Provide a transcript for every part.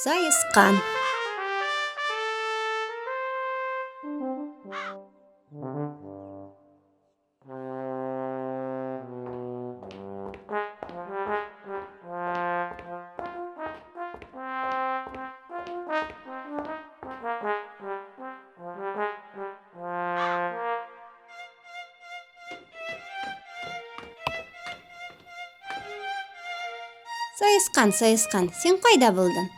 Саескан. Саескан, саескан, син кайда булдың?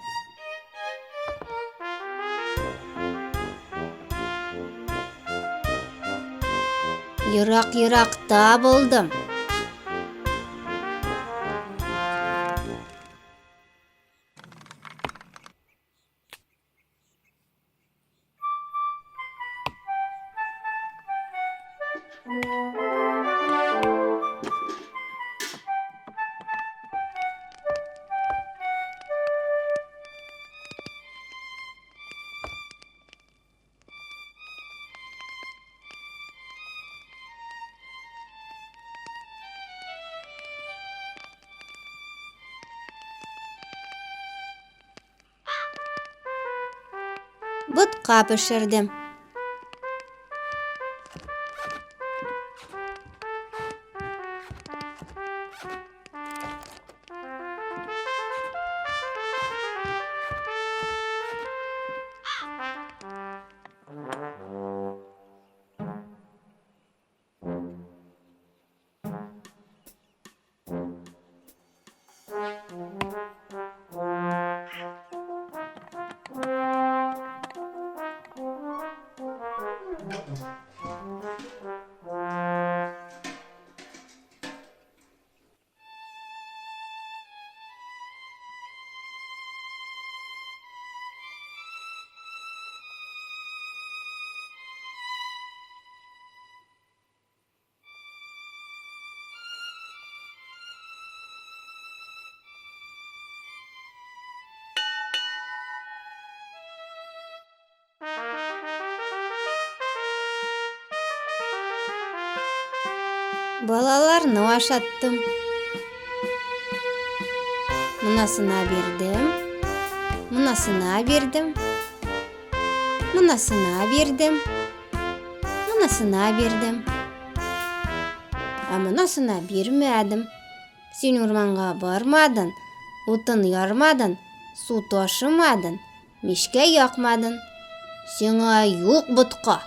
Ерак-еракта булдым. Ботка пешердем. Балаларны ашаттым. Монасына бирдем. Монасына бирдем. Монасына бирдем. Монасына бирдем. Ә монасына бирмәдем. Син урманга бармадын, утын ярмадын, су ташымадын, мичкә якмадын. Сиңа юк ботка.